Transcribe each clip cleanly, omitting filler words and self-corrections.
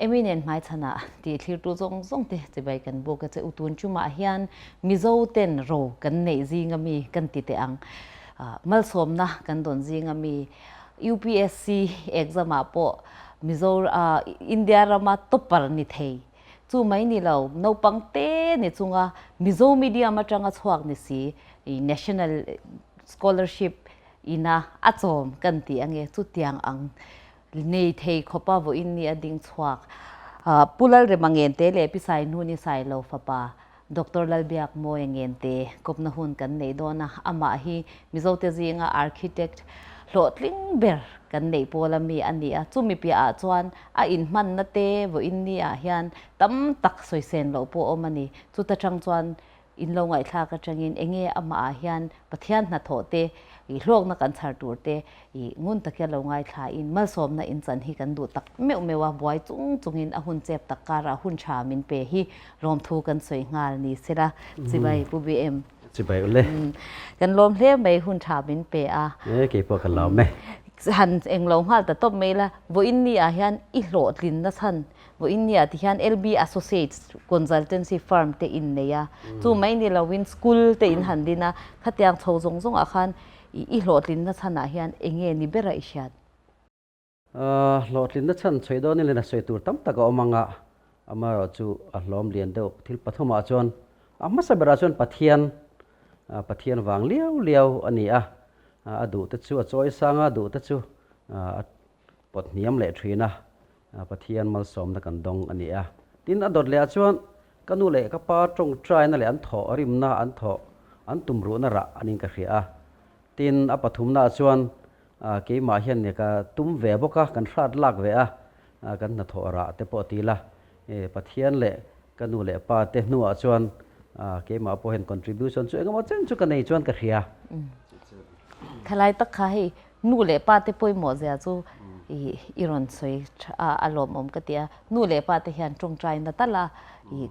Emi nen hmaichhanah tih thlirtu zawng zawng te chibai kan buk a che u. Tun chumah hian Mizo ten ro kan neih zinga mi kan ti teh ang. Malsawmna kan dawn zinga mi UPSC exam ah pawh Mizo India rama topper ni thei. Chu mai ni lo, naupang te ni chunga Mizo medium atanga chhuak ni si National Scholarship ina a chawm kan ti ange chutiang ang Nei thei khawpa vawiin ni a ding chhuak. Pu Lalrema Ngente leh Pi Sainhuni Sailo fapa Doctor Lalbiakmawia Ngente kawpna hun kan nei dawn a, amah hi Mizote zinga architect hlawhtling ber kan neih pawl ami a ni a, chumi piahah chuan a inhmanna te vawiin ni ah hian tam tak sawisen loh pawh awm a ni. Chuta tang chuan In lo ngaihthlak atangin enge amah ah hian Pathian hnathawh te, i hlawkna kan chhar tur te i ngun takia lo ngaithla in malsawmna in chan hi kan duh tak meuh meuh a, buai chung chungin a hun chep tak karah hun tha min pe hi lawmthu kan sawi nghal ni sela chibai Pu BM. Chibai ule. Kan lawm hle mai hun tha min pe a. E keipawh kan lawm e. Han englo nghal ta tawp mai la, vawiin ni ah hian i hlawhtlinna chhan Vawiin nia ti hian LB Associates consultancy firm te in nei a, chu mai ni loin school te in han din a, khatiang chho zawng zawng ah khan i hlawhtlinna chhan ah hian eng nge ni ber a i hriat? Hlawhtlinna chhan chhui dawn in a sawi tur tam tak a awm ang a, amaherawhchu a hlawm lian deuh thil pathum ah chuan a hmasa berah chuan Pathian, Pathian vang liau liau a ni a, a duh te chu a chawi sang a, duh te chu a pawt hniam leh thin a, Pathian malsawmna kan dawng a ni a. Tin, a dawt leh ah chuan ka nu leh ka pa tawngtaina leh an thawh rimna an thawh an tum ruhna rah a niin ka hria a. Tin, a pathumna ah chuan keimah hian nia ka tum ve bawk a, kan hrat lak ve a, kan hnathawh rah te pawh ti ila, Pathian leh ka nu leh pa te hnuah chuan keimah pawh hian contribution chu engemaw chen chu ka nei chuan ka hria. Thalai tak kha hei Nu leh pa te pawimawh zia chu i rawn sawi a, a lawmawm ka ti a. Nu leh pa te hian tawngtaina tal a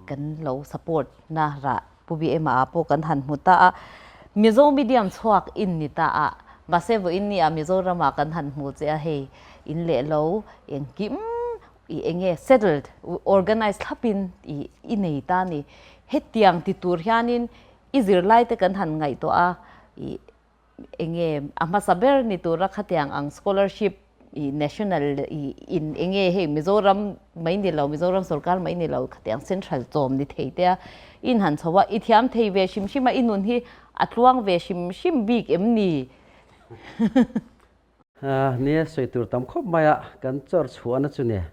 kan lo support na rah Pu BM ah pawh kan han hmu ta a. Mizo medium chhuak in ni ta a, mahse vawiin ni ah Mizoram ah kan han hmu che a hei in leh lo engkim i enge settled, organized thlapin i nei ta a ni. Hetiang ti tur hianin i zirlai te kan han ngaihtuah a i enge a hmasa ber ni tura khatiang ang scholarship i national i in enge hei Mizoram mai ni lo Mizoram sorkar mai ni lo khatiang central chawm ni thei te a in han chho a i thiam thei ve hrim hrim a i nun hi a tluang ve hrim hrim bik em ni? Nia sawi tur tam khawp mai a kan chawr chhuahna chu nia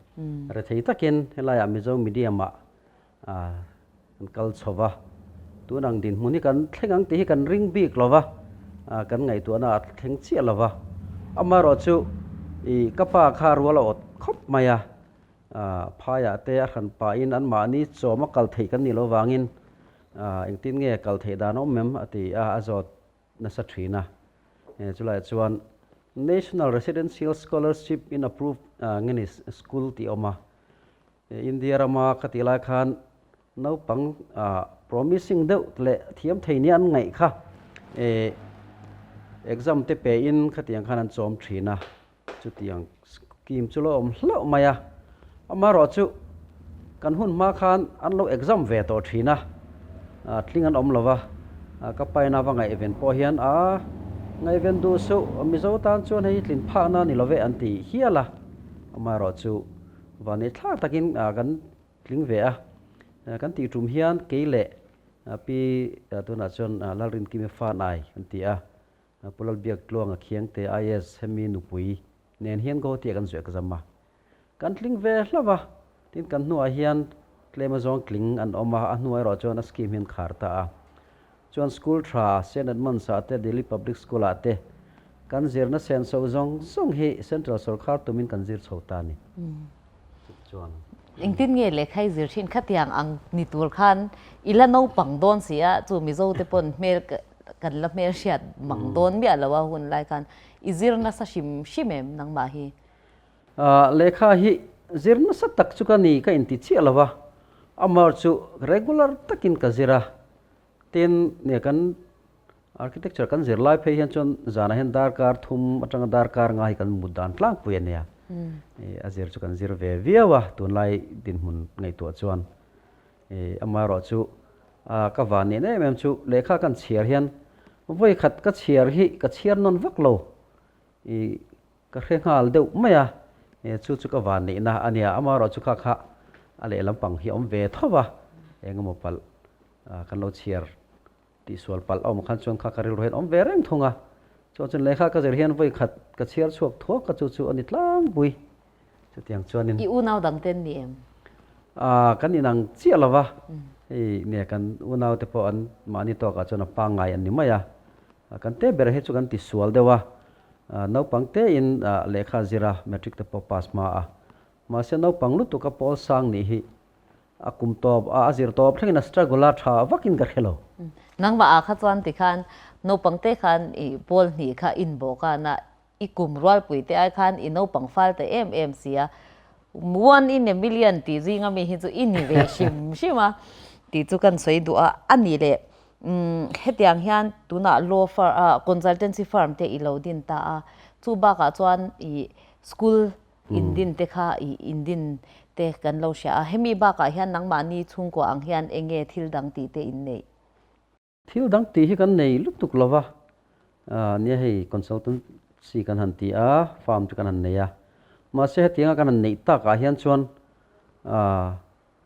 rethei takin helaiah Mizo medium ah Kan kal chho va, tun ang dinhmun hi kan thleng ang tih hi kan ring bik lo va, kan ngaihtuahna a thleng chiah lo va. Amaherawh chu i ka pa kha rual a awt khawp mai a, phaiah te a hran pahin anmahni chawm a kal theih kan nih loh vangin engtin nge kal theih dan a awm em a ti a, a zawt nasa thin a. Chulaiah chuan National Residential Scholarship in Approved nge ni School tih a awm a, India rama ka tih lai khan naupang promising deuh leh thiam thei nia an ngaih kha exam te pe in khatiang khan an chawm thin a, chutiang scheme chu lo awm hlauh mai a. Amaherawh chu kan hun hma khan an lo exam ve tawh thin a, tling an awm lo va, ka paina va ngaihven pawh hian a ngaihven duh suh, Mizo tan chuan hei hi tlin phakna a ni lo ve an ti hial a, amaherawh chu Vanei thlak takin kan tling ve a, kan tih tum hian kei leh Pi tunah chuan Lalrinkimi Fanai kan ti a, Pu Lalbiaktluanga Khiangte IAS hemi nupui nen hian Guwahati-ah kan zuih exam a. Kan tling ve hlauh a, tin kan hnuah hian tlem azawng tling an awm a, a hnuah erawh chuan a scheme hian khar ta a. Chuan school tha Saint Edmunds ah te Delhi Public School ah te kan zirna senso zawng zawng hi Central sawrkar tumin kan zir chho ta a ni. Chuan. Engtin nge lehkha i zir thin khatiang ang ni tur khan i la naupang dawn si a, chu Mizo te pawn hmel kan la hmel hriat mang dawn miah lo a hun lai khan i zir nasa hrim hrim em nangmah hi? Lehkha hi zir nasa tak chu ka ni ka inti chiah lo a, amah chu regular takin ka zir a, Tin, nia kan architecture kan zir lai phei hian chuan zanah hian darkar thum atanga darkar nga hi kan mut dan tlangpui a nia. A zir chu kan zir ve viau a, tunlai dinhmun ngaihtuah chuan. Amaherawh chu ka van nen em em chu lehkha kan chhiar hian vawi khat ka chhiar hi ka chhiar nawn vak lo. Ka hre nghal deuh mai a, chu chu ka van neihna a nia, amaherawh chu kha kha a lehlam pang hi a awm ve tho va, eng emaw palh kan lo chhiar tihsual palh a awm khan chuan kha ka rilru hian awm ve reng thung a, chuan chuan lehkha ka zir hian vawi khat ka chhiar chhuak thuak ka chu chu a ni tlangpui, chutiang chuanin. I unau dang te an ni em? Kan inang chiah lo va, hei nia kan unau te pawh an mahni tawkah chuan a pangngai an ni mai a, Kan te ber hi chu kan ti sual deuh a, naupang tein lehkha zir a, matric te pawh pass hma a. Mahse naupang lutuk a pawl sang nih hi a kum tawp a, a zir tawp thlengin a struggle a tha vakin ka hre lo. Nangmah ah kha chuan tikhan naupang te khan i pawl hnih kha inbawhkan a, I kum rualpui te ai khan i naupang fal ta em em si a, one in a million tih zinga mi hi chu i ni ve hrim hrim a tih chu kan sawi duh a, a ni leh umm hetiang hian tunah law firm ah consultancy firm te i lo din ta a, chu bakah chuan i school in din te kha i in din te kan lo hria a, hemi bakah hian nangmahni chhungkua ang hian eng nge thil dang tih te in neih? Thil dang tih hi kan nei lutuk lo va, nia hei consultancy kan han ti a, farm chu kan han nei a, mahse hetianga kan han neih takah hian chuan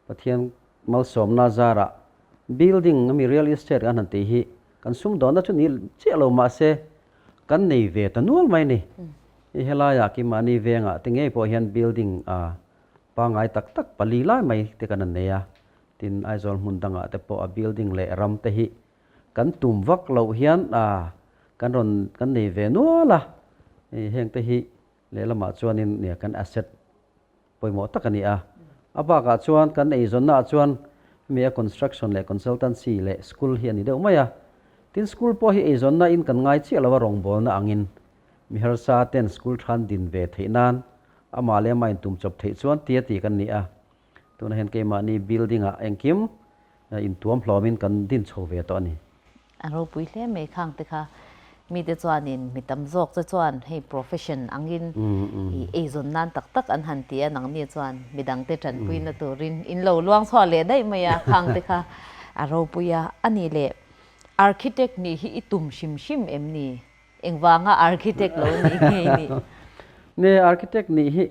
Pathian malsawmna zarah building ami real estate kan han tih hi kan sumdawnna chu ni chiah lo mahse kan nei ve ta nual mai a ni. Hei helaiah keimahni vengah te ngei pawh hian building pangngai tak tak pali lai mai te kan han nei a, Tin, Aizawl hmun dangah te pawh a building leh ram te hi kan tum vak loh hian kan rawn kan nei ve nual a, hei heng te hi lehlamah chuanin nia kan asset pawimawh tak a ni a. A bakah chuan kan eizawnnaah chuan hemi a construction leh consultancy leh school hi a ni deuh mai a. Tin, school pawh hi eizawnna in kan ngai chiah lo a rawngbawlna angin mi harsa ten school than din ve theih nan amah leh amah intum chawp theih chuan tia ti kan ni a. Tunah hian keimahni building-ah engkim intuam hlawmin kan din chho ve tawh a ni. A ropui hle mai khang te kha. Mite chuanin mi tam zawk che chuan hei profession angin i eizawn nan tak tak an han ti a, nangni chuan midangte tanpuina turin in lo luang chhuah leh daih mai a, khang te kha a ropui a. A nih leh architect nih hi i tum hrim hrim em ni? Engvanga architect lo nih nge i nih? Nge architect nih hi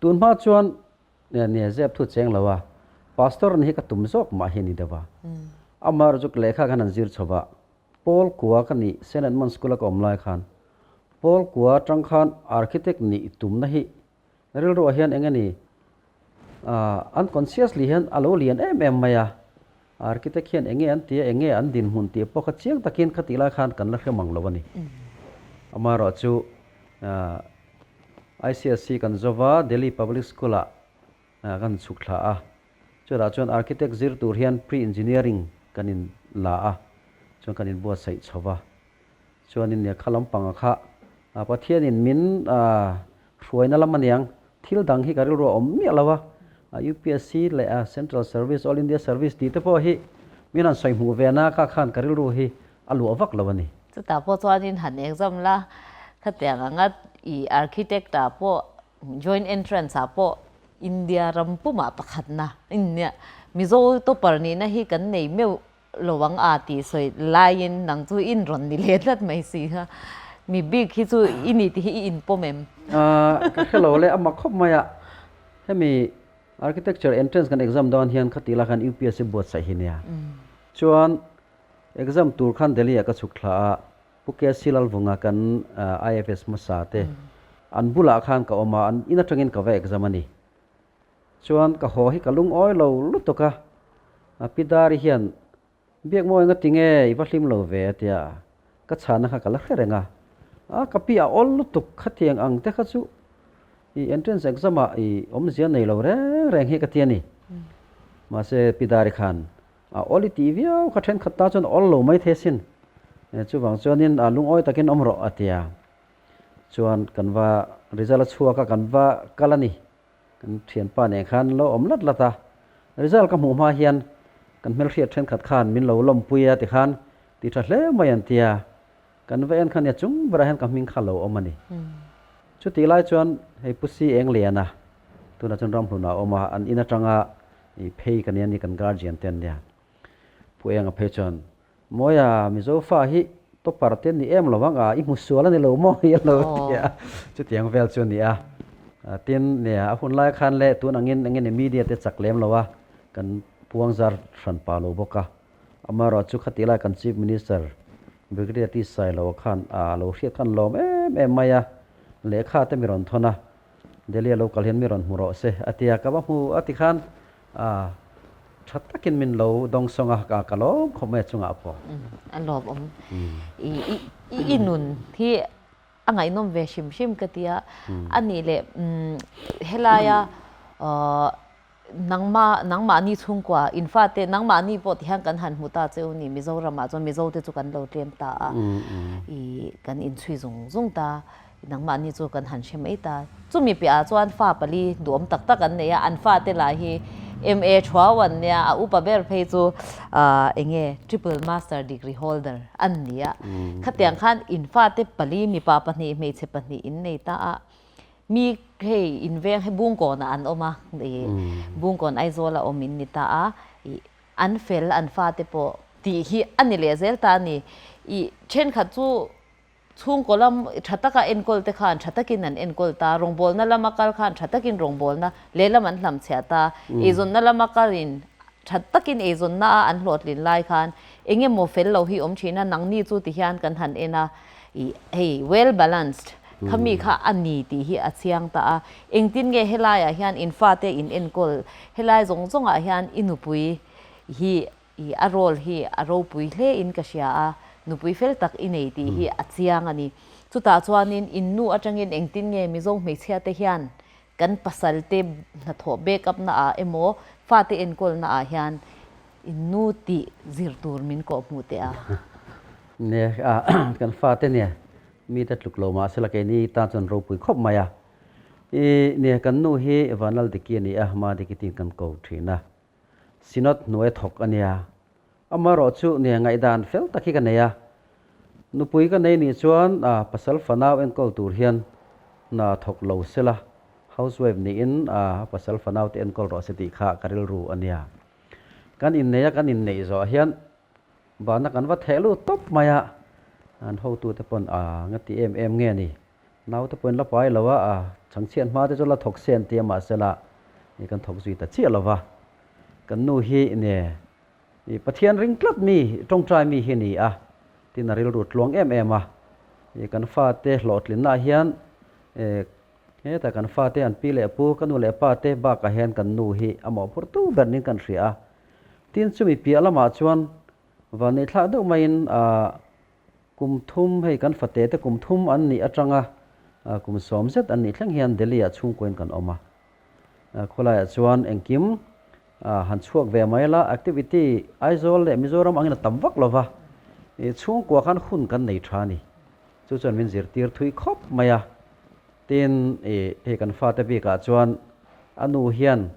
tun hma chuan Nia nia zep thu cheng lo a, Pastor nih hi ka tum zawk mah hi a ni deuh a. Amah erawh chu lehkha khan an zir chho va, Paul Kua ka nih Saint Edmund School a ka awm lai khan Paul Kua atang khan Architect nih tumna hi rilruah hian eng nge ni unconsciously hian a lo lian em em mai a, Architect hian eng nge an ti a, eng nge an dinhmun tih pawh kha chiang takin kha tih lai khan kan la hre mang lo a ni. Amaherawh chu ICSC kan zo va, Delhi Public School-ah kan chhuk thla a. Chutah chuan Architect zir tur hian Pre-Engineering kan in la a, chuan kan inbuatsaih chho va. Chuanin lehkha lampanga kha Pathianin min hruaina lam aniang, thil dang hi ka rilru a awm miah lo a, UPSC leh Central Service, All India Service tih te pawh hi min han sawi hmuh ve na kha khan ka rilru hi a luah vak lo a ni. Chutah pawh chuanin han exam la, khatiang anga i architect ah pawh joint entrance ah pawh India ram pumah pakhatna India Mizo topper nihna hi kan nei meuh lo ang a tih sawi laiin nang chu in rawn ni leh tlat mai si kha. Mi bik hi chu i ni tih hi i inpawm em? Ka hre lo le, a mak khawp mai a. Hemi architecture entrance kan exam dawn hian khati lah khan UPSC buatsaih hi nia. Chuan Exam tur khan Delhi ah ka chhuk thla a, Pu KC Lalvunga kan IFS hmasa te an bulah khan ka awm a, an in atangin ka va exam a ni. Chuan ka haw hi ka lungawi lo lutuk a, Pi Dari hian Biakmawi nga tinge i va hlim lo ve a tia, ka chhana kha ka la hre reng a, a ka pi a awl lutuk khatiang ang te kha chu i entrance exam ah i awmzia nei lo reng reng hi ka ti a ni. Mahse Pi Dari khan A awl i tih viau kha thenkhat ta chuan a awl lo mai thei asin. Chuvang chuanin a lungawi takin awm rawh a ti a. Chuan kan va result a chhuak a, kan va kal a ni. Kan thianpa nen khan lo awm lat lat a. Result ka hmuh hma hian kan hmelhriat thenkhat khan min lo lawmpui a tikhan ti tha hle mai an ti a. Kan va en khan nia chung berah hian ka hming kha lo awm a ni. Chutih lai chuan hei Pu Si Eng Liana tunah chuan ramhlunah a awm a, an in atanga ih phei ka nia ni kan guardian te an nia. Pu Enga phei chuan, Mawia, Mizo fa hi topper te ni em lo ang a, i hmu sual a ni lo maw hi a lo ti a, chutiang vel chu a ni a. Tin, nia, a hun lai khan leh tun angin eng nge ni media te chak lem lo a, kan puang zar hran pah lo bawk a. Amaherawh chu khatih lai kan Chief Minister Brigadier T Sailo khan a lo hriat khan lawm em em mai a, lehkha te mi rawn thawn a, Delhi a lo kal hian mi rawn hmu rawh se a ti a, ka va hmu a ti khan a tha takin min lo dawngsawng a, ka ka lawm khawp mai a chungah pawh. A lawmawm. I i nun hi a ngaihnawm ve hrim hrim ka ti a, a nih leh helaia Nangmah, nangmahni chhungkua, in fate, nangmahni pawh tihian kan han hmu ta che u ni, Mizoramah chuan Mizote chu kan lo tlem ta a, i kan inchhui zung zung ta, nangmahni chu kan han hre mai ta. Chumi piahah chuan fa pali duhawm tak tak an nei a, an fate lah hi MA thuau an nia, a upa ber phei chu eng nge triple master degree holder an ni a. Khatiang khan in fate pali, mipa pahnih, hmeichhe pahnih in nei ta a. Mi hei inveng hei Bungkawnah an awm a, ih Bungkawn Aizawl a awm in ni ta a, ih an fel an fate pawh tih hi a ni leh zel ta a ni. Ih thenkhat chu chhungkaw lam tha taka enkawl te khan tha takin an enkawl ta, rawngbawlna lama kal khan tha takin rawngbawlna lehlam an hlamchhiah ta, eizawnna lama kalin tha takin eizawnna a an hlawhtlin lai khan eng emaw fel lo hi awm thin a, nangni chu ti hian kan han en a, ih hei well balanced kha mi kha a ni tih hi a chiang ta a, engtin nge helaiah hian in fate in enkawl, helai zawng zawngah hian i nupui hi ih a role hi a ropui hle in ka hria a, nupui fel tak i nei tih hi a chiang a ni. Chutah chuanin in nu atangin engtin nge Mizo hmeichhia te hian Kan pasal te hnathawh back up na ah emaw fate enkawl na ah hian in nu tih zir tur min kawh hmuh teh a. Nia kan fate nia mite tluk lo mahse la keini tan chuan ropui khawp mai a. I nia kan nu hi Vanlal Diki a ni a, Ma Diki tiin kan ko thin a. Synod hnuai thawk a nia. Amaherawh chu nia ngaihdan fel tak hi ka nei a. Nupui ka nei nih chuan pasal fanau enkawl tur hian hna thawk lo sela, housewife niin a pasal fanau te enkawl rawh se tih kha ka rilru a nia. Kan innei a kan inneih zawh hian bahna kan va theh lut tawp mai a, an hotute pawn a nga ti em em nge ni. Naute pawhin la pai lo a, chhangchhiat hma te chu la thawk se an ti a mahsela kan thawk zui ta chiah lo va. Kan nu hi ne I Pathian ring tlat mi, tawngtai mi hi a ni a, tin a rilru tluang em em a. I kan fate hlawhtlinnaah hian hetah kan fate an pi leh pu, ka nu leh pa te bakah hian kan nu hi a mawhphurtu ber niin kan hria a. Tin chumi piah lamah chuan vanneihthlak deuh maiin kum thum hei kan fate te kum thum an nih atanga kum sawm zet an nih thleng hian Delhi-ah chhungkuain kan awm a. Khawlaiah chuan engkim han chhuak ve mai la, activity Aizawl leh Mizoram angin a tam vak lo va, chhungkua khan hun kan nei tha a ni. Chu chuan min zirtir thui khawp mai a, tin hei kan fate bikah chuan a nu hian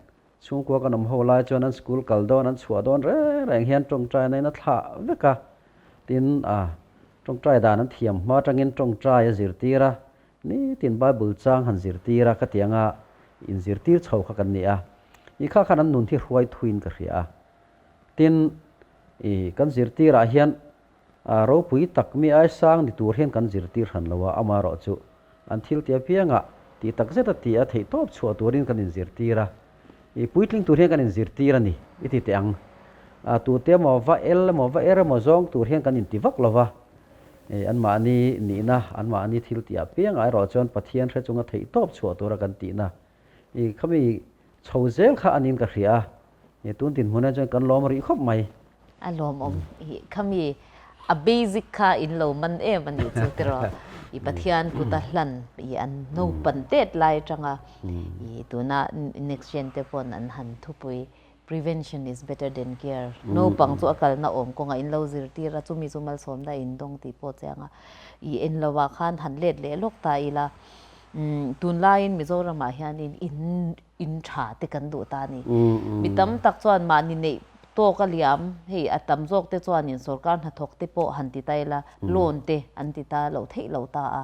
chhungkua kan awm ho lai chuan an school kal dawn an chhuah dawn reng reng hian tawngtai naiin a thlah vek a, tin tawngtai dan an thiam hma atangin tawngtai a zirtir a, Nitin Bible chang han zirtir a ka ti anga inzirtir chho kha kan ni a, i kha khan an nun hi hruai thuin ka hria a. Tin, i kan zirtirah hian ropui tak mi aisang ni tur hian kan zirtir hran lo a, amaherawh chu an thil ti apiangah tih tak zet a ti a theih tawp chhuah turin kan inzirtir a, i puitling tur hian kan inzirtir a ni i ti teh ang. Tute emaw va el emaw va er emaw zawng tur hian kan inti vak lo va, Anmahni nihna, anmahni thil tih apiangah erawh chuan Pathian hre chunga theih tawp chhuah tura kan tihna i khami chho zel kha a niin ka hria a, i tun dinhmunah chuan kan lawm rih khawp mai. A lawmawm i khami a basic kha in lo man em a nih chu tiraw i Pathian kuta hlan i an naupan tet lai atanga i tuna next gen te pawn an han thupui Prevention is better than cure. Naupang chu a kalna awm kawngah in lo zirtir a, chumi chu malsawmna in dawng tih pawh chiang a. I en lo ah khan han let leh lawk ta ila, tunlaiin Mizoramah hianin in in tha te kan duh ta a ni. Mi tam tak chuan mahni neih tawk a liam, hei a tam zawk te chuanin sorkar hnathawk te pawh han ti ta ila, loan te an ti ta lo theih lo ta a.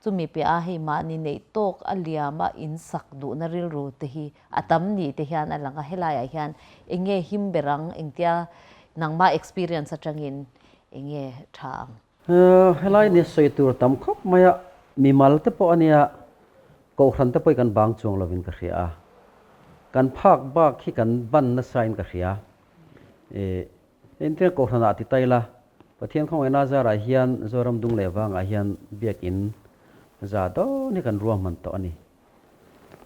Chumi piah a hei mahni neih tawk a liam a in sak duhna rilru te hi a tam ni te hian a lang a, helaiah hian eng nge him ber ang, engtia nangmah experience atangin eng nge tha ang? Helai ni sawi tur tam khawp mai a, mimal te pawh a nia, kohhran te pawh hi kan bang chuang lovin ka hria a, kan phak bak hi kan ban nasa in ka hria. Engtin kohhranah ti ta ila, Pathian khawngaihna zarah hian Zoram dung leh vangah hian biakin za dawn hi kan ruahman tawh a ni.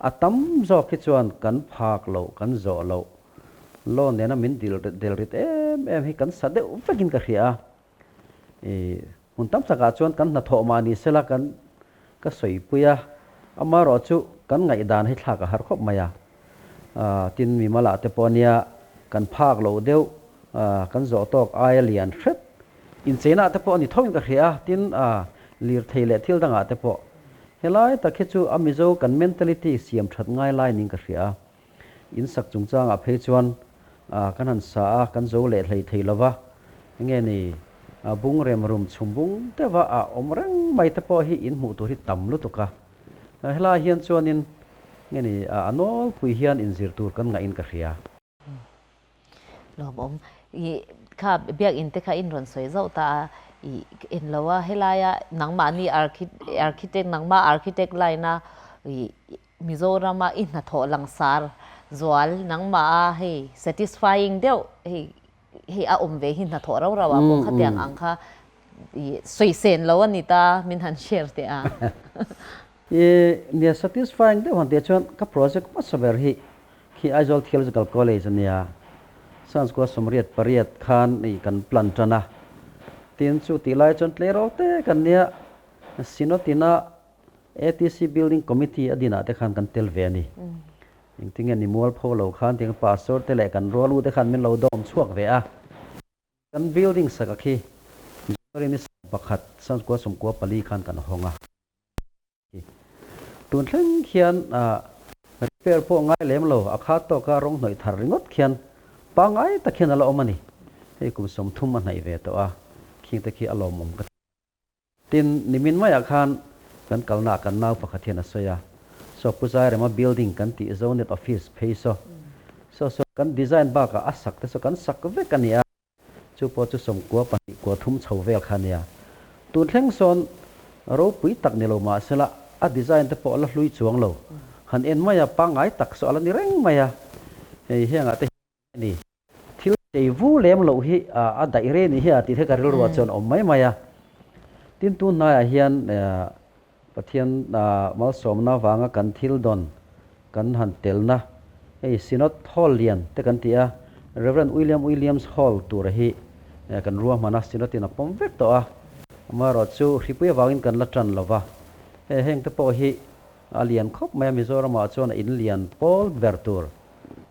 A tam zawk hi chuan kan phak loh, kan zawh loh, loan nena min dil delrit em em hi kan sa deuh vekin ka hria a. I hmun tam takah chuan kan hnathawh mah ni sela kan ka sawipui a, amaherawh chu kan ngaihdan hi thlak a har khawp mai a. Tin, mimalah te pawh nia kan phak loh deuh, kan zawh tawk aia lian hret incheina te pawh a ni tho in ka hria a, tin, lirthei leh thil dangah te pawh. Helai tak hi chu a Mizo kan mentality siam that ngai lai niin ka hria a. In sak chungchangah phei chuan kan han sa a, kan zo leh hlei thei lo va, enge ni bung rem rum chhum bung deuha a awm reng mai te pawh hi in hmuh tur hi tam lutuk a. Helaiah hian chuanin nge ni a nawlpui hian inzir tur kan ngaih in ka hria. Lawmawm. I kha biakinn te kha in rawn sawi zauh ta a, i en lo a helaia nangmahni architect nangmah architect line a i Mizorama i hnathawh langsar zual nangmah a hei satisfying deuh hei hei a awm ve hi hnathawh rau rau ah pawh khatiang ang kha i sawi sen lo a ni ta min han share teh a. I nia satisfying deuh han tih chuan ka project hmasa ber hi khi Aizawl Theological College a nia. Sanskua sawmriat pariat khan i kan plan tan a. Tin chu tih lai chuan tleirawl te kan nia Synod ina ATC Building Committee a dinah te khan kan tel ve a ni. Engtinge ni mualpho lo khan tiang pastor te leh kan rual u te khan min lo dawm chhuak ve a. Kan building sak a khi January ni 11 Sanskua 94 khan kan hawng a. Tun thleng khian repair pawh ngai lem lo, a khat tawka rawng hnawih thar ringawt khian pangngai tak hian a la awm a ni. Hei kum 30 a hnaih ve tawh a, khingte khi a lawmawm ka ti. Tin, nimin maiah khan kan kalnaah kan nau pakhat hian a sawi a, Saw Pu Zairema building kan tih Zonet office phei saw, saw saw kan design bakah a sak te saw kan sak vek a ni a, chu pawh chu 92 93 chho vel kha a nia. Tun thleng sawn ropui tak ni lo mahsela a design te pawh a la hlui chuang lo, han en mai a, pangngai tak saw a la ni reng mai a, hei hengah te hian a ni. Thil chei vu lem loh hi a daih rei ni hi a tih theih ka rilruah chuan a awm mai mai a. Tin tun hnaiah hian Pathian malsawmna vanga kan thil dawn kan han telna hei Synod Hall lian te kan ti a, Rev. William Williams Hall tura hi kan ruahman a, Synod in a pawm vek tawh a. Amaherawhchu hripui avangin kan la tan lo va, hei heng te pawh hi a lian khawp mai a, Mizoramah chuan a in lian pawl ber tur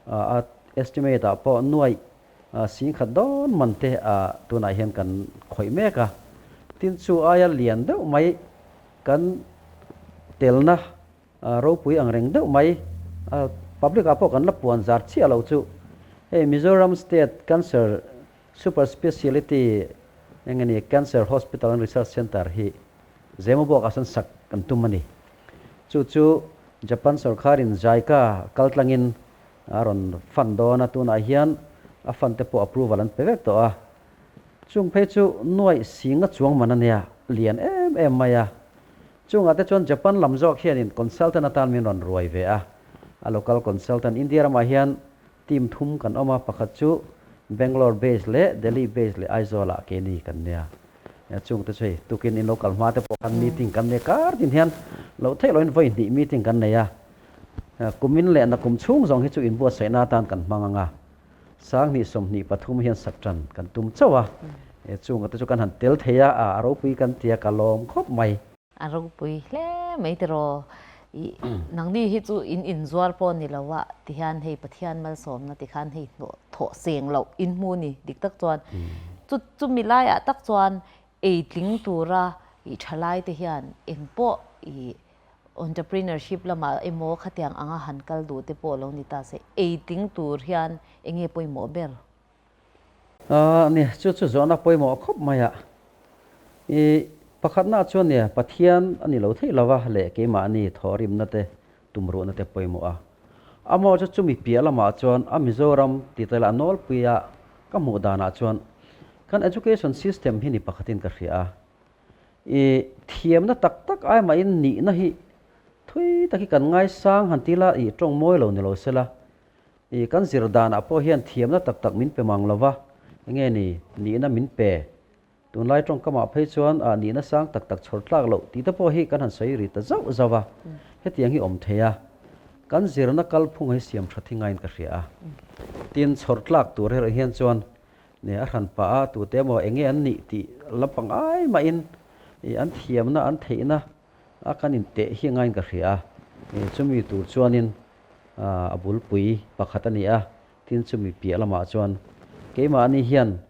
a Estimate ah pawh nuaih singkhat dawn man te tunah hian kan khawih mek a, tin chu aia lian deuh mai kan telna ropui ang reng deuh mai public ah pawh kan la puan zar chiah lo chu hei Mizoram State Cancer Super Speciality eng nge ni Cancer Hospital and Research Centre hi Zemabawk ah sawn sak kan tum a ni. Chu chu Japan sorkharin JICA kaltlangin A rawn fund dawn a, tunah hian a fund te pawh approval an pe vek tawh a. Chung phei chu nuaih singa chuang man a nia, lian em em mai a. Chungah te chuan Japan lam zawk hianin consultant atan min rawn ruai ve a. A local consultant India ramah hian team thum kan awm a, pakhat chu Bangalore base leh Delhi base leh Aizawl-ah keini kan nia. Chung te chu hei tukin in local hma te pawh khan meeting kan nei kar tin hian loh theih lohin vawi hnih meeting kan nei a. Kumin leh nakum chhung zawng hi chu inbuatsaihna atan kan hmang ang a, 2023 hian sak tan kan tum chauh a, chunga te chu kan han tel thei a, a ropui kan tia ka lawm khawp mai. A ropui hle mai tiraw, i nangni hi chu in inzuar pawh ni lo a tihian hei Pathian malsawmna tikhan hei hnawh thawh seng loh in hmu ni dik tak chuan chu chumi laiah tak chuan ei tling tura i thalai te hian engpawh i Entrepreneurship lamah emaw khatiang anga han kal duh te pawh lo ni ta se, ei tling tur hian eng nge pawimawh ber? Aaa ni, chu chu zawhna pawimawh khawp mai a. I Pakhatna chuan nia Pathian a ni lo theih lova leh keimahni thawhrimna te tumruhna te pawimawh a. Amaw chu chumi piah lamah chuan a Mizoram ti tel a nawlpuia ka hmuh danah chuan kan education system hi ni pakhatin ka hria a. I thiamna tak tak ai mahin nihna hi thui tak hi kan ngaisang han ti la i tawng mawi lo ni lo sela. I kan zir danah pawh hian thiamna tak tak min pe mang lova enge ni nihna min pe. Tunlai tawngkamah phei chuan ah nihna sang tak tak chhawr tlak loh tih te pawh hi kan han sawi ri ta zauh zauh a, hetiang hi awm thei a, kan zirna kalphung hi siam tha thi ngaiin ka hria a. Tin, chhawr tlak tur erawh hian chuan ne a hran pah a, tute emaw eng nge an nih tih lampang ai mahin ih an thiamna an theihna a kan inteh hi ngaiin ka hria a. Chumi tur chuanin a bulpui pakhat a ni a, tin chumi piah lamah chuan keimahni hian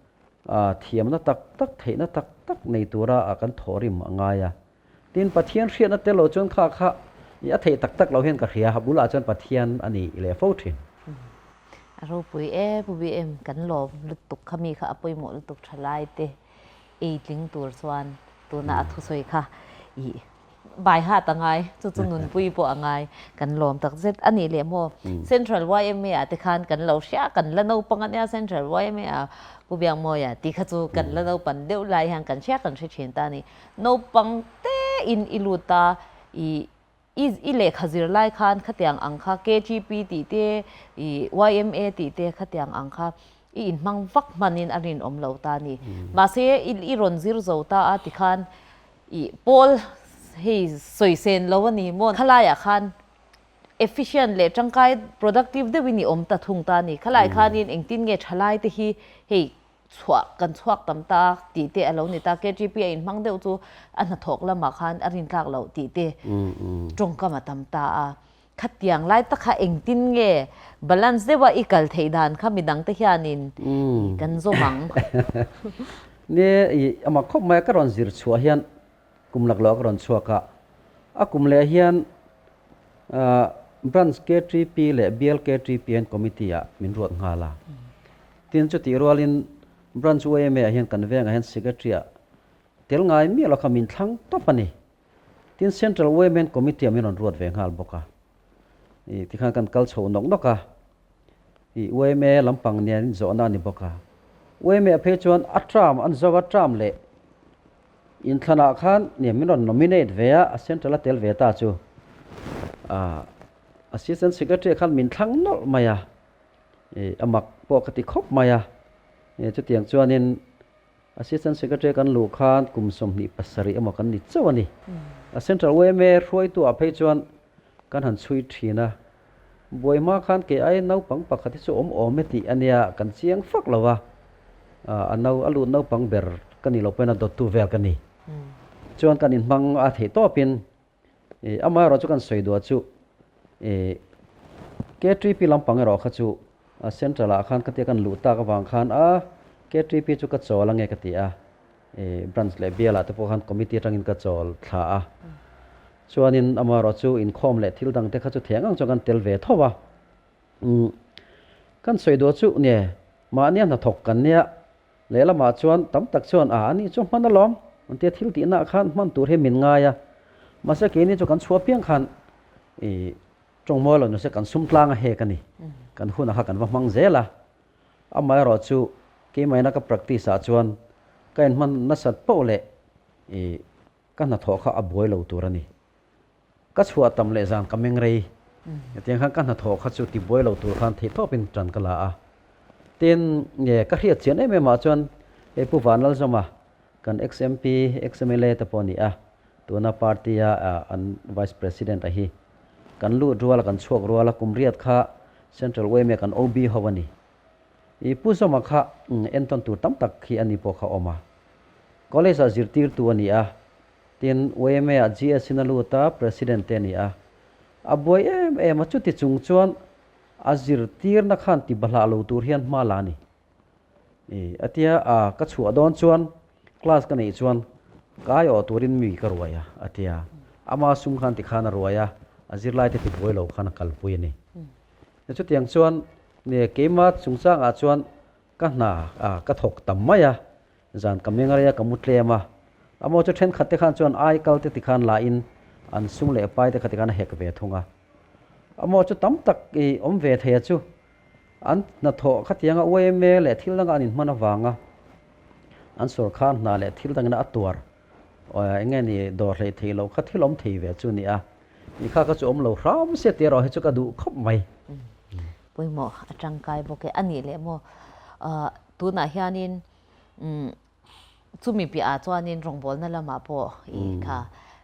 A thiamna tak tak, theihna tak tak nei tura a kan thawhrim a ngai a. Tin, Pathian hriatna tel lo chuan kha kha i a theih tak tak lo hian ka hria, a bulah chuan Pathian a ni leh fo thin. A ropui e Pu BM, kan lawm lutuk kha mi kha a pawimawh lutuk tha lai te ei tling tur chuan tuna a thusawi kha i Bai hat a ngai, chu chu nunpui pawh a ngai, kan lawm tak zet a nih leh maw? Central yma ah te khan kan lo hria, kan la naupang a nia Central yma ah Pu Biakmawia tih kha chu kan la naupan deuh lai hian kan hria kan hre thin ta a ni. Naupang te in i lut a, i i lehkha zir lai khan khatiang ang kha KGP tih te, i yma tih te khatiang ang kha i inhmang vak hmanin a rinawm lo ta a ni. Mahse i rawn zir zo ta a tikhan I pawl hei sawi sen lo a ni maw? Khalaiah khan efficient leh tangkai productive deuhin i awm ta thung ta a ni. Khalai khanin engtin nge thalai te hi hei chhuah kan chhuak tam ta tih te a lo ni ta. KTP a inhmang deuh chu a hnathawk lamah khan a rintlak loh tih te tawngkam a tam ta a. Khatiang lai tak kha engtin nge balance deuha i kal theih dan kha midang te hianin kan zawm ang. Ni i amah khawp mai a ka rawn zir chhuah hian kum laklawh ka rawn chhuak a, a kum leh hian Branch KTP leh Bial KTP hian committee ah min ruat nghal a. Tin chutih rualin Branch YMA ah hian kan vengah hian Secretary ah tel ngai miah lo kha min thlang tawp a ni. Tin Central Women Committee ah min rawn ruat ve nghal bawk a. I tikhan kan kal chho nawk nawk a. I yma lampang nen zawhna a ni bawk a. Yma phei chuan a term an zo a term leh inthlanah khan nia min rawn nominate ve a, a Central a tel ve ta chu ah Assistant Secretary khan min thlang nawlh mai a. I a mak pawh ka ti khawp mai a. Chutiang chuanin Assistant Secretary kan luh khan kum 27 emaw kan ni chauh a ni. A Central yma hruaitu ah phei chuan kan han chhui thin a, buai hma khan kei ai naupang pakhat hi chu awm awm e tih a nia kan chiang fak lo a, a no a lut naupang ber ka ni lo pawhin a dawttu vel ka ni. Chuan kan inhmang a theih tawpin Amaherawh chu kan sawi duah chu KTP lampang erawh kha chu central ah khan khatia kan luh tak avang khan a KTP chu ka chawl ange ka ti a, branch leh bial ah te pawh khan committee atangin ka chawl thla a. Chuanin amaherawh chu inkhawm leh thil dang te kha chu theng ang chuan kan tel ve tho a. Kan sawi duah chu nge mahnia hnathawk kan nia Lehlamah chuan tam tak chuan a ani chu hman alawm an tia thil tihnaah khan hman tur hi min ngai a, mahse keini chu kan chhuah piang khan ih tawngmawi lo nise kan sum tlang a hek a ni, kan hunah kha kan va hmang zel a, amaherawh chu keimahina ka practice ah chuan ka inhman nasat poh leh ih ka hnathawh kha a buai lo tur a ni. Ka chhuah tam leh zan ka meng rei. Hetiang khan ka hnathawh kha chu tibuai lo tur khan theihtawpin tan ka la a. Tin, nge ka hriat chian em em ah chuan hei Pu Vanlalzawma kan ex-MP, ex-MLA te pawh a ni a, tuna party a an Vice President a hi. Kan lut rual a, kan chhuak rual a, kum riat kha Central yma kan OB ho a ni. I Pu Zawma kha entawn tur tam tak hi a ni pawh kha awm a. College ah zirtirtu a ni a, Tin, yma ah GS in a lut a, President te a ni a. A buai em em a, chuti chung chuan a zirtirna khan ti bahlah lo tur hian hma la a ni. I a tia, a ka chhuah dawn chuan class ka neih chuan ka aiawh turin mi ka ruai a, a tia. Ama sum khan ti khan a ruai a, a zirlai te ti buai lo khan a kalpui a ni. Chutiang chuan keima chungchangah chuan ka hna ka thawk tam mai a, Zan ka meng rei a, ka mu tlem a. Amaw chu thenkhat te khan chuan ai kal te tikhan la in an sum leh pai te kha tikhan a hek ve thung a. Amaw chu tam tak i awm ve thei a chu an hnathawh khatianga yma leh thil danga an inhman avanga an sawrkhar hna leh thil dangin a tuar eng nge ni dawr hleih theih loh kha thil awm thei ve chu a ni a. I kha kha chu awm lo hram se tih erawh hi chu ka duh khawp mai. Pawimawh a tangkai bawk e. A nih leh maw tunah hianin Chumi piahah chuanin rawngbawlna lamah pawh i kha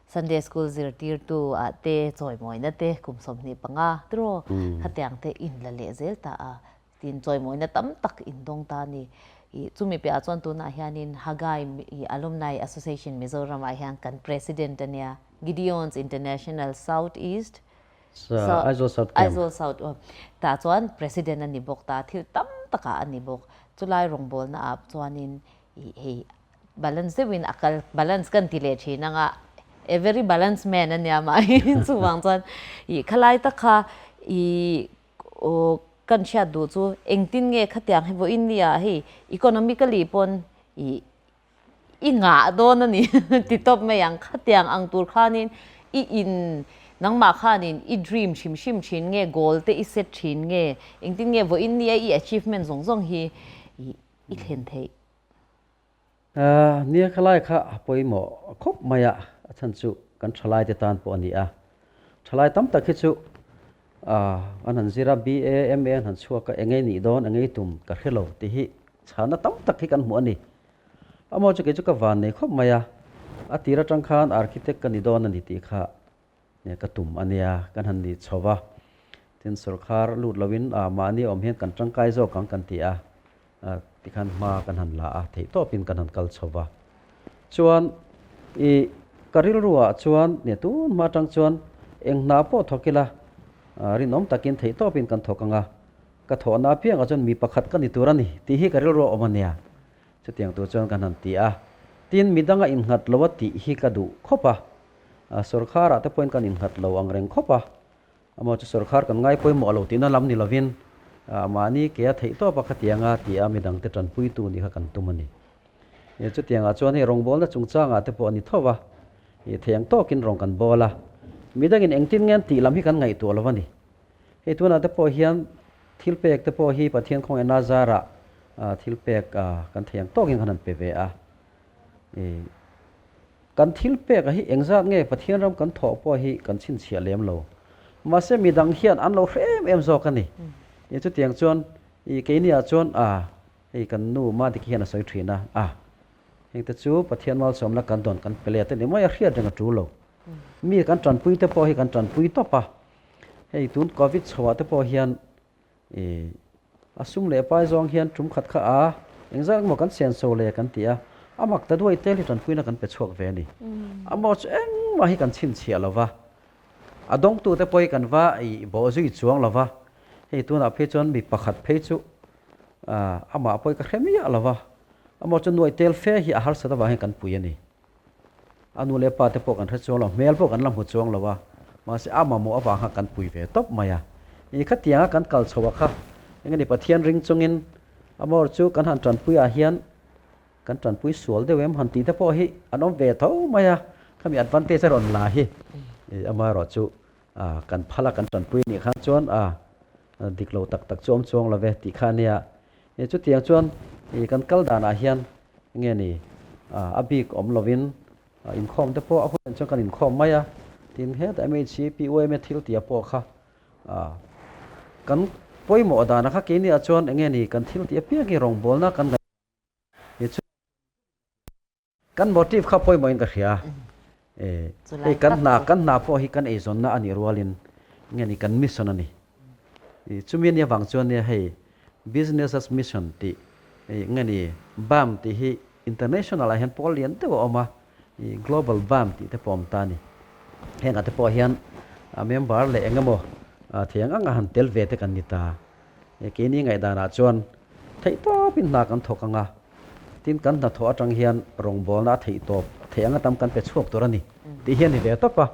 Sunday School zirtirtu ah te chawimawina te kum 25 tiraw khatiang te in la leh zel ta a, tin chawimawina tam tak in dawng ta a ni. I chumi piahah chuan tunah hianin Haggai i Alumni Association Mizoramah hian kan President a nia, Gideons International South East Aizawl South Camp. Aizawl South tah chuan President a ni bawk ta, thil tam takah a ni bawk. Chulai rawngbawlna ah chuanin hei balance deuhin a kal, balance kan ti leh thin anga a very balance man a nia mah hi chuvang chuan ih khalai tak kha ih kan hriat duh chu engtin nge khatiang hi vawiin nia hei economically pawn ih I ngah dawn a ni ti tawp mai ang. Khatiang ang tur khanin i in nangmah khanin i dream hrim hrim thin nge, goal te i set thin nge, engtin nge vawiin nia i achievement zawng zawng hi i thlen theih? Nia khalai kha a pawimawh khawp mai a, a chhan chu kan thalai te tan pawh a ni a. Thalai tam tak hi chu an han zir a, BA, MA an han chhuak a, engei nih dawn, engei tum ka hre lo tih hi chhana tam tak hi kan hmuh a ni. Amaw chu kei chu ka van nei khawp mai a, a tir atang khan architect ka ni dawn a ni tih kha ka tum a nia, kan han ni chho va. Tin sawrkhar lut loin ah mahni awm hian kan tangkai zawk ang kan ti a, tikhan hma kan han la a, theihtawpin kan han kal chho va. Chuan i ka rilru ah chuan nia tun hma atang chuan eng hna pawh thawk ila rinawm takin theihtawpin kan thawk ang a, Ka thawhna apiangah chuan mi pakhat ka ni tur a ni tih hi ka rilru a awm a nia. Chutiang tur chuan kan han ti a. Tin, mi danga innghat lo a tih hi ka duh khawp a. Sawrkharah te pawhin kan innghat lo ang reng khawp a. Amaw chu sawrkhar kan ngai pawimawh lo tihna lam ni lovin mahni ke a theih tawp a khatianga ti a midangte tanpuitu nih kha kan tum a ni. Chutiangah chuan hei rawngbawlna chungchangah te pawh a ni tho va, thei ang tawkin rawng kan bawl a. Midangin engtin nge an tih lam hi kan ngaihtuah lo a ni. Hei tunah te pawh hian thil pek te pawh hi Pathian khawngaihna zarah thil pek kan thei ang tawkin kan han pe ve a. Kan thil pek hi engzat nge Pathian ram kan thawh pawh hi kan chhinchhiah lem lo. Mahse midang hian an lo hre em em zawk a ni. Chutiang chuan keiniah chuan hei kan nu Madiki hian a sawi thin a, a hengte chu Pathian malsawmna kan dawn kan pe let a ni mai a hriat reng a tul lo. Mi kan tanpui te pawh hi kan tanpui tawp a. Hei tun Covid chhoah te pawh hian ih a sum leh pai zawng hian tum khat kha a engzat emaw kan senso le kan ti a, a mak ta duai tel hi tanpuina kan pe chhuak ve a ni. Amaw chu engmah hi kan chhinchhiah lo va, a dawngtu te pawh hi kan va ih bawh zui chuang lo va, hei tunah phei chuan mi pakhat phei chu amah pawh hi ka hre miah lo va, amaw chu nuaih tel fe hi a harsat avang hian kan pui a ni. A nu leh pa te pawh kan hre chuang lo, hmel pawh kan la hmu chuang lo a, mahse a mamawh avang kha kan pui ve tawp mai a. Ih khatianga kan kal chho a kha, eng nge Pathian ring chungin a mawr chu kan han tanpui ah hian kan tanpui sual deuh em han tih te pawh hi an awm ve tho mai a, khami advantage a rawn la hi ih amaherawhchu kan phal a kan tanpui anih khan chuan a dik lo tak tak chu awm chuang lo ve tih kha a nia. Chutiang chuan kan kal danah hian nge ni a bik awm lovin inkhawm te pawh a hun chuan kan inkhawm mai a, tin hetah MHC PUM thil tia pawh kha kan pawimawh danah kha keiniah chuan enge ni kan thil tih apiang hi rawngbawlna kan ngaih Kan motive kha pawimawhin ka hria. Hei kan hna kan hna pawh hi kan eizawnna a nih rualin nge ni kan mission a ni. Chumi ania vang chuan nia hei business as mission tih nge ni bam tih hi international ah hian pawl lian deuh a awm a, global bam tih te pawh a awm ta a ni. Hengah te pawh hian member leh eng emaw thei ang anga han tel ve te kan ni ta. Keini ngaihdanah chuan theihtawpin hna kan thawk ang a, tin kan hnathawh atang hian rawngbawlna a theihtawp theih anga tam kan pe chhuak tur a ni tih hi a ni ve tawp a.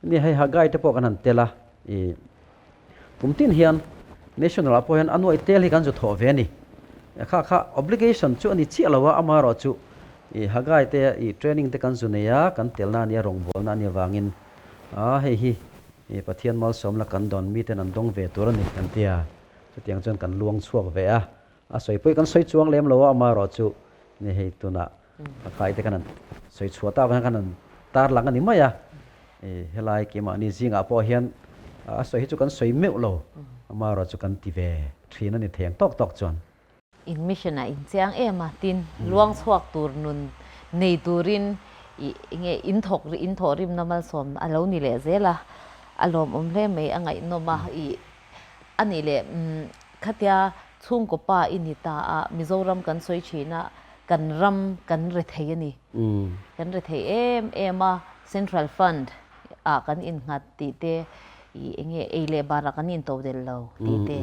Ni hei Haggai te pawh kan han tel a, ih kum tin hian National ah pawh hian a nuaih tel hi kan zu thawh ve a ni. Kha kha obligation chu a ni chiah lo a, amaherawhchu. I Haggai te i training te kan zu nei a, kan telna a nia, rawngbawlna a nih avangin a hei hi i Pathian malsawmna kan dawn miten an dawng ve tur a ni kan ti a, chutiang chuan kan luang chhuak ve a, a sawi pawh hi kan sawi chuang lem lo a, amaherawh chu ni hei tunah Haggai te khan an sawi chhuah tak avang hian khan an tarlang a ni mai a, i helai keimahni zingah pawh hian a sawi hi chu kan sawi meuh lo, amaherawh chu kan ti ve thin a ni thei ang tawk tawk chuan. In mission ah in chiang em a, tin luang chhuak tur nun nei turin i enge in thawk in thawh rimna malsawm a lo ni leh zel a, a lawmawm hle mai a ngaihnawm a, i a nih leh khatia chhungkaw pa i ni ta a, Mizoram kan sawi thin a, kan ram kan rethei a ni, kan rethei em em a, Central Fund ah kan innghat tih te i enge ei leh barah kan intodelh lo tih te.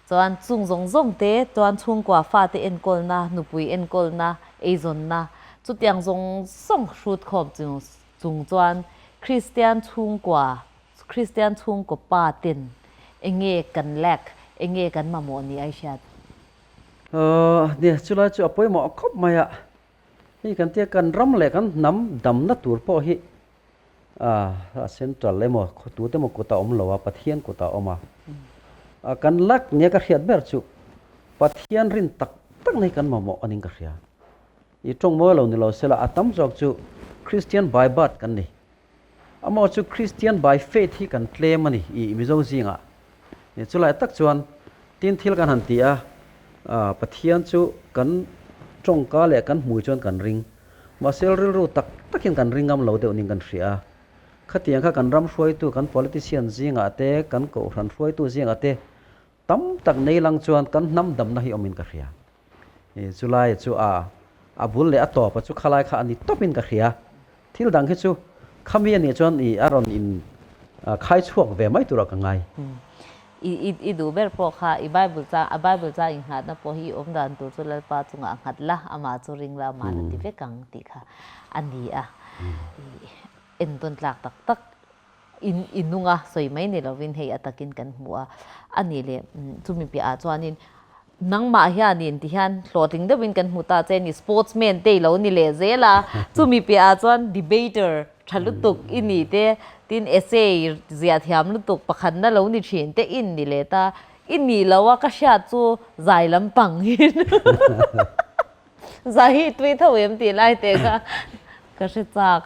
Chuan chung zawng zawng te chuan chhungkua fate enkawlna, nupui enkawlna, eizawnna chutiang zawng zawng hrut khawm chung chung chuan Kristian chhungkua, Kristian chhungkaw pa ten enge kan lack, enge kan mamawh ni ai hriat? Nia, chulai chu a pawimawh khawp mai a. Hei kan tia kan ram leh kan hnam damna tur pawh hi A central emaw tute emaw kut a awm lo a, Pathian kut a awm a. Kan luck nia ka hriat ber chu Pathian rin tak tak na hi kan mamawh a ning ka hria. I tawng mawi lo ni lo sela a tam zawk chu Christian by birth kan ni. Amaw chu Christian by faith hi kan tlem a ni i Mizo zingah. Chulai tak chuan tin thil kan han ti a, Pathian chu kan tawngka leh kan hmui chuan kan ring. Mahse rilru tak takin kan ring ngam lo deuh ning kan hria a. Khatiang kha kan ram hruaitu, kan politician zingah te, kan kohhran hruaitu zingah te tam tak nei lang chuan kan hnam damna hi awmin ka hria. Chulai chu a a bul leh a tawpa chu khalai kha a ni tawpin ka hria. Thil dang hi chu khami a nih chuan i a rawn in khai chhuak ve mai turah ka ngai. I i duh ber pawh kha i Bible chang a Bible chang i nghatna pawh hi i awm dan tur chu Lalpa chungah a nghat la, amah chu ring la, amah na ti vek ang tih kha a ni a. I entawn tlak tak tak in i nung a sawi mai ni lovin hei a takin kan hmu a. A nih leh chumi piahah chuanin Nangmah hianin tihian hlawhtling deuhin kan hmu ta che ni, sportsman te i lo ni leh zel a, chumi piahah chuan debater tha lutuk i ni te, tin essay ziah thiam lutuk pakhatna lo ni thin te in ni leh ta, i nih lo a ka hriat chu zai lampang hin zai hi i tui tho em tih lai te kha ka hre chak.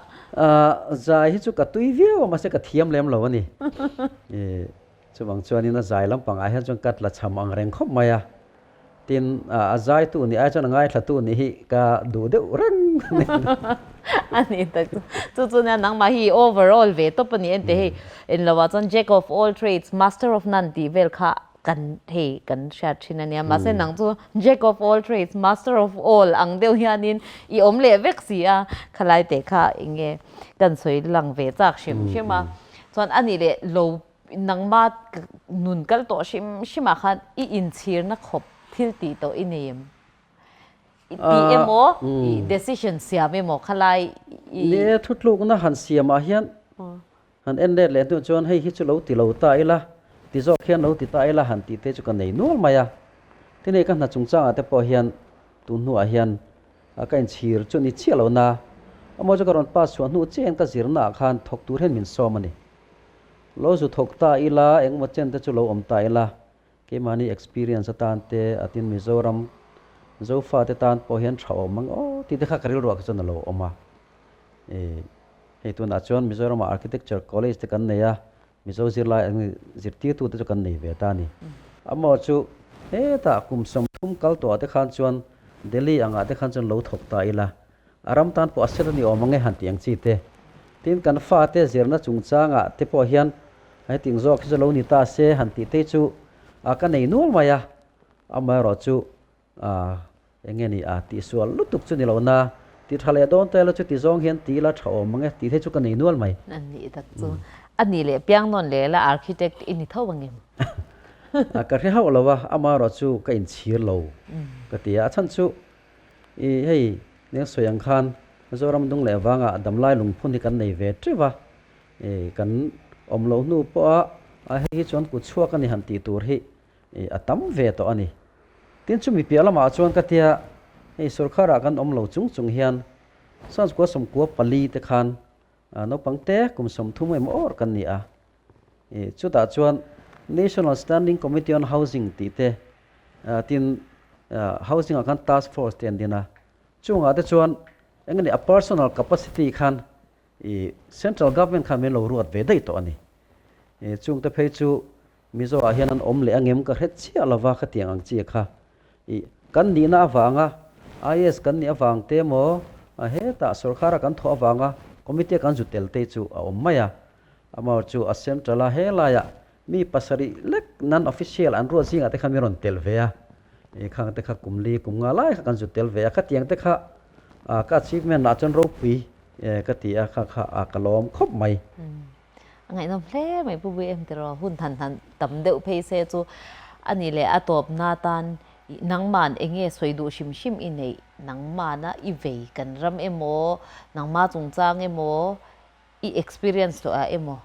Zai hi chu ka tui viau a mahse ka thiam lem lo a ni. Chuvang chuanin a zai lampangah hian chuan ka tla cham ang reng khawp mai a, tin a zaitu nih ai chuan a ngaithlatu nih hi ka duh deuh reng a ni. A ni tak chu. Chu chu nia nangmah hi overall ve tawp a ni ente hei englo ah chuan jack of all trades master of none tih vel kha kan hei kan hriat thin a nia mahse nang chu jack of all trades master of all ang deuh hianin i awm leh vek si a khalai teh kha enge kan sawi lang ve chak hrim hrim a chuan a nih leh lo Nangmah nun kal tawh hrim hrimah khan i inchhirna khawp thil tih tawh i nei em? I tih emaw, i decision siam emaw khalai i. Ni e, thutlukna han siamah hian han en let leh hnu chuan hei hi chu lo ti lo ta ila, ti zawk hian lo ti ta ila han tih te chu ka nei nual mai a. Tin hei ka hna chungchangah te pawh hian tun hnuah hian ka inchhir chu ni chiah lo na, amaw chu ka rawn pass chhuah hnu chiah hian ka zirnaah khan thawk tur hian min sawm a ni. Lo zu thawk ta ila, engemaw chen te chu lo awm ta ila, keimahni experience atan te a tin Mizoram Zofa te tan pawh hian tha awm ang aw tih te kha ka rilruah kha chuan a lo awm a. Ih, hei tunah chuan Mizoramah Architecture College te kan nei a, Mizo zirlai ang zirtirtu te chu kan nei ve ta a ni. Amaw chu hetah kum 30 kal tawhah te khan chuan Delhi angah te khan chuan lo thawk ta ila, A ram tan pawh a set a ni awm ang e han tih ang chi te. Tin, kan fate zirna chungchangah te pawh hian hetiang zawk hi chu lo ni ta se han tih te chu ka nei nual mai a. Amaherawh chu eng nge ni a tihsual lutuk chu ni lo na, ti tha leh dawn ta ila chuti zawng hian ti ila tha awm ang e tih te chu ka nei nual mai. A nih tak chu. A nih leh piang nawn leh la architect i ni tho ang em? Ka hre hauh lo a, amaherawh chu ka inchhir lo ka ti a. A chhan chu I hei eng sawi ang khan Zoram dung leh vangah damlai lungphun hi kan nei ve teuh a, i kan awm loh hnu pawha a hei hi chuan kut chhuak a ni han tih tur hi i a tam ve tawh a ni. Tin chumi piah lamah chuan ka tia hei sorkharah kan awm lo chung chung hian. 1994 te khan naupang te kum 30 emaw awr kan ni a. Chutah chuan National Standing Committee on Housing tih te tin Housing ah khan Task Force te an din a. Chungah te chuan eng nge a personal capacity khan Central Government khan min lo ruat ve daih tawh a ni. Chungte phei chu Mizo ah hian an awm leh angem ka hre chiah lova khatiang ang chi kha i kan nihna avanga IAS kan nih avang te emaw hetah sorkar a kan thawh avanga committee a kan zu tel te chu a awm mai a, amaherawh chu a central a helaiah mi pasarih lek non official an ruat zingah te khan min rawn tel ve a, i khang te kha kum li kum nga lai kha kan zu tel ve a, khatiang te kha ka achievement ah chuan ropui ka ti a kha kha ka lawm khawp mai. A ngaihnawm hle mai Pu Bui em tiraw hun han han tam deuh phei se chu a nih leh a tawpna tan nangman eng nge sawi duh hrim hrim i neih nangmana i vei kan ram emaw nangma chungchang emaw i experience tawh ah emaw.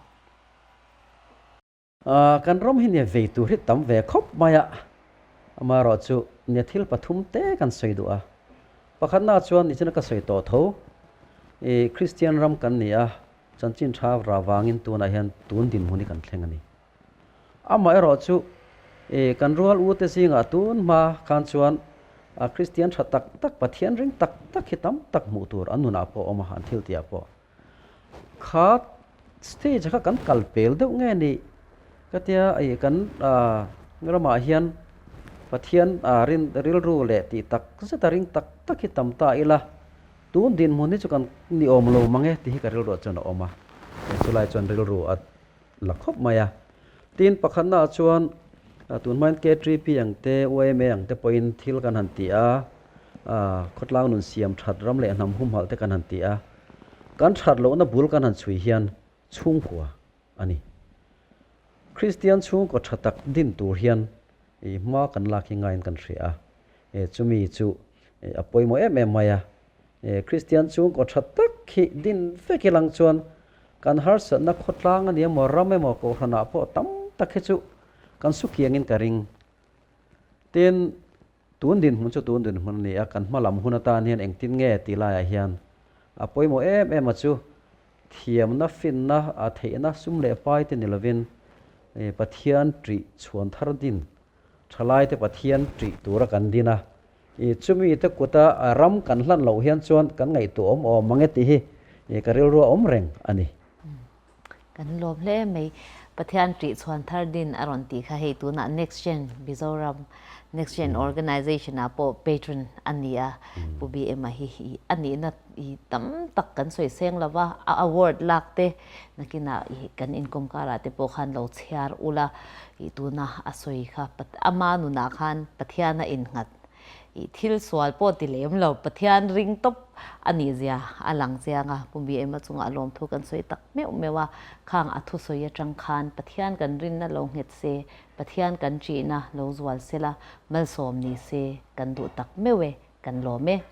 Kan ram hi nia vei tur hi tam ve khawp mai a, amaherawh chu nia thil pathum te kan sawi duh a, pakhatna chuan nichina ka sawi tawh tho i Kristian ram kan ni a, Chanchin tha ra vangin tunah hian tun dinhmun hi kan thleng a ni. Amaherawh chu i kan rual u te zingah tun hma khan chuan a Kristian tha tak tak, Pathian ring tak tak hi tam tak hmuh tur an nunah pawh a awm a, an thil tihah pawh. Kha stage kha kan kal pel deuh nge ni ka tia i kan ramah hian Pathian rin rilru leh tih tak zeta ring tak tak hi tam ta ila. Tun dinhmun hi chu kan ni awm lo mang e tih hi ka rilruah chuan a awm a, chulai chuan rilru a la khawp mai a. Tin, pakhatnaah chuan tun hmain KTP ang te, YMA ang te pawhin thil kan han ti a, khawtlang nun siam that ram leh hnam humhalh te kan han ti a, kan that lohna bul kan han chhui hian chhungkua a ni. Kristian chhungkaw tha tak din tur hian hma kan lak hi ngaiin kan hria a, chumi chu a pawimawh em em mai a. Kristian chhungkaw tha tak hi din vek ilang chuan kan harsatna khawtlang a ni emaw ram emaw kohhranah pawh tam tak hi chu kan su kiangin ka ring. Tin, Tun dinhmun chu tun dinhmun a ni a, kan hma lam hun atan hian engtin nge tih laiah hian a pawimawh em em a chu thiamna, finna, a theihna, sum leh pai te ni lovin Pathian ṭih chhuan thar din, ṭhalaite Pathian ṭih tura kan din a, chumi te kuta ram kan hlan loh hian chuan kan ngaihtuah awm awm mang e tih hi ka rilru a awm reng a ni. Kan lawm hle mai. Pathian ṭih chhuan thar din a rawn tih kha hei tunah Next Gen Mizoram Next Gen Organization ah pawh patron a ni a, Pu BM-a hi a nihna i tam tak kan sawi seng lo va, a award lak te nakinah i kan inkawm karah te pawh khan lo chhiar ula i tuna a sawi kha ama nunah khan Pathian a innghat I thil sual pawh ti lem lo, Pathian ring tawp a nih zia a lang chiang a, Pu BM-a chungah lawmthu kan sawi tak meuh meuh a, khang a thusawi atang khan Pathian kan rinna lo nghet se, Pathian kan ṭihna lo zual sela, malsawm ni se kan duh tak meuh e, kan lawm e.